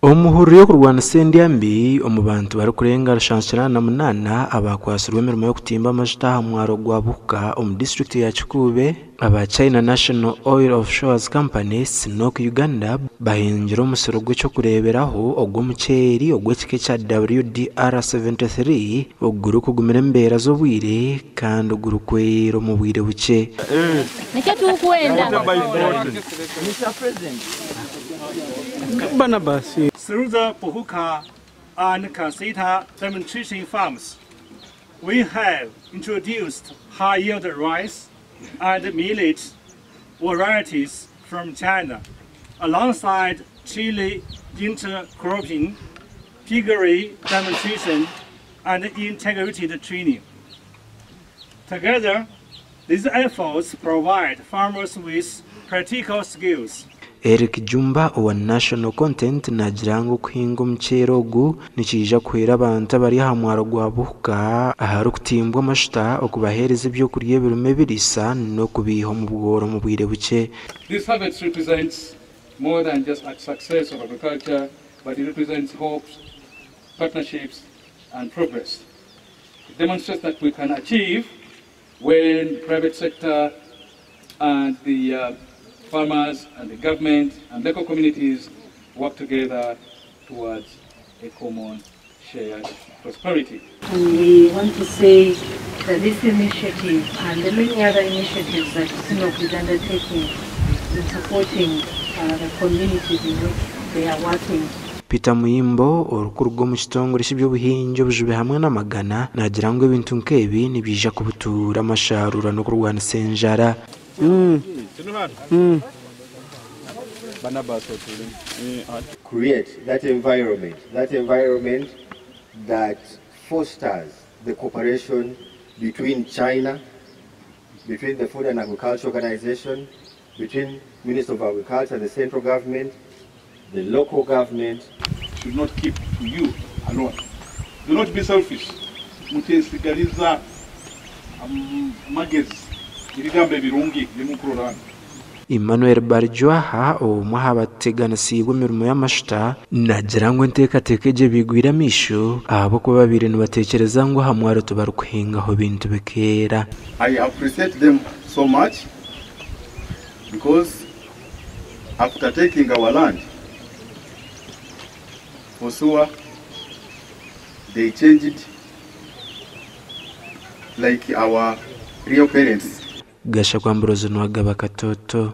Omu hururu y'okurwanisa endya mbi omu bantu barikurenga 708 abakwatsirwe emirimo y'okutimba amajuta aha mwaro gwa Buhuka omu disiturikiti ya Kikuube, aba China National Oil Offshores Company, CNOOC Uganda, bahingire omusiri gw'eky'okureeberaho ogw'omuceeri ogw'ekika ekya WDR73 ogurikugumira embeera z'obwire kandi ogurikwera omu bwire bukye. Nikyo turikwenda. Through the Buhuka and Kasita demonstration farms, we have introduced high-yield rice and millet varieties from China, alongside chili intercropping, piggery demonstration, and integrated training. Together, these efforts provide farmers with practical skills. Eric Jumba owa National Content naagira ngu okuhinga omuceeri ogu nikiija kuhwera abantu abari aha mwaro gwa Buhuka aharikutimbwa amajuta okubaheereza ebyokurya ebirimu ebiriisa n'okubiiha omu bworo omu bwire bukye. This harvest represents more than just a success of agriculture, but it represents hopes, partnerships, and progress. It demonstrates that we can achieve when the private sector and the farmers and the government and local communities work together towards a common shared prosperity. And we want to say that this initiative and the many other initiatives that CNOOC is undertaking in supporting the communities in which they are working. Peter Muyimbo orikuruga omu kitongore ky'eby'obuhingi, obujubi hamwe n'amagana naagira ngu ebintu nk'ebi nibiija kubutuura amasharuura n'okurwanisa enjara. Create that environment that fosters the cooperation between China, between the Food and Agriculture Organization, between Minister of Agriculture, the central government, the local government. Should not keep to you alone. Do not be selfish. Mutesigaliza amagezi, ebigambo ebirungi byemukurora. Emmanuel Barjwaha, omwe aha bateganisiibwe emirimo y'amashuta, naagira ngu enteekateeka egyo ebigwire amaisho ahabw'okuba babaire nibateekyereza ngu aha mwaro tibarikuhingaho bintu bikeera. I appreciate them so much because after taking our land for sewer, they changed like our real parents. Gashakwa Ambrose Nwagaba, Katoto.